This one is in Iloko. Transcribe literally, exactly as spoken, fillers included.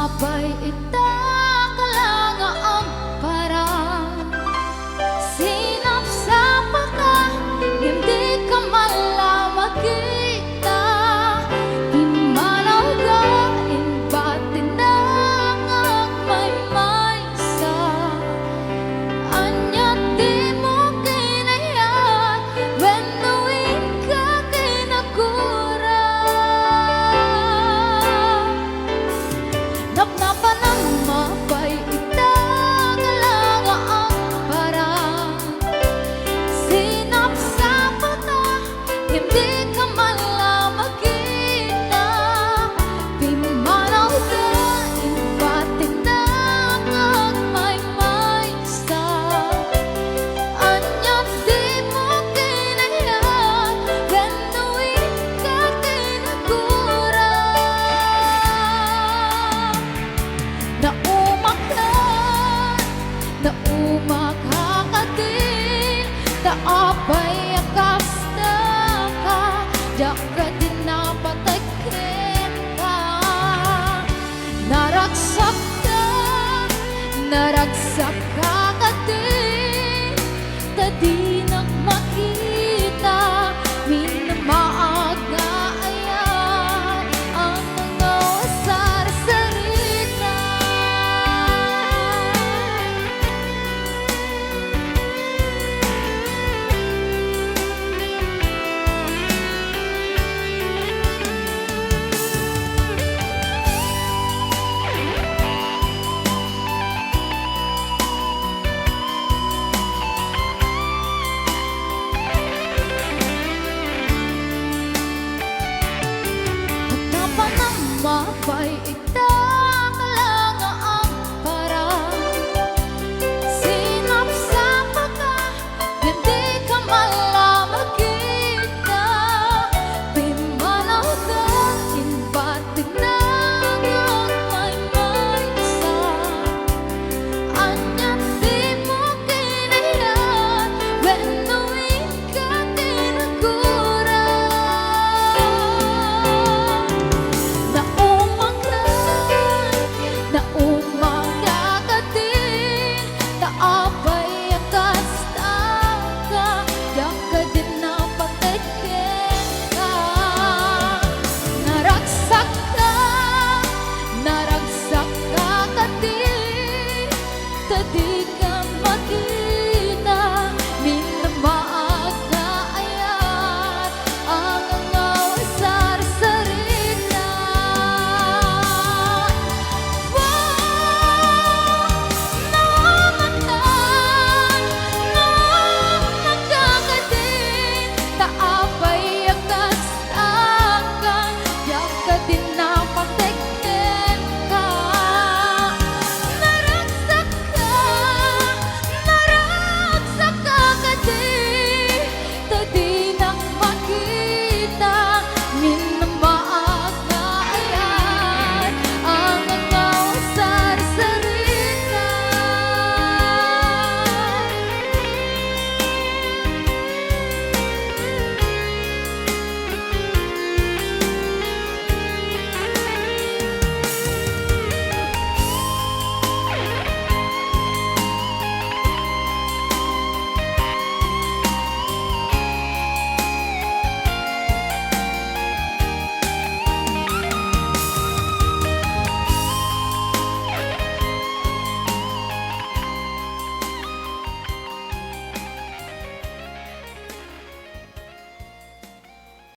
Pay ita ka la nga agparang. Sinapsapaka, ngem dika man la makita. Pimmanawka, imbatinda nga agmaymaysa. Ania dimo kinayat, wenno inka kinagura. Napnapanam, pay ita ka la nga agparang. Sinapsapaka, ngem dika man la makita. Pimmanawka, imbatinda nga agmaymaysa. Ania dimo kinayat, wenno inka kinagura. Naumakan, naumak a kadi, ta apay a kasta ka, diak kadi napateg kenka. Naragsakka, naragsakka kadi, ta di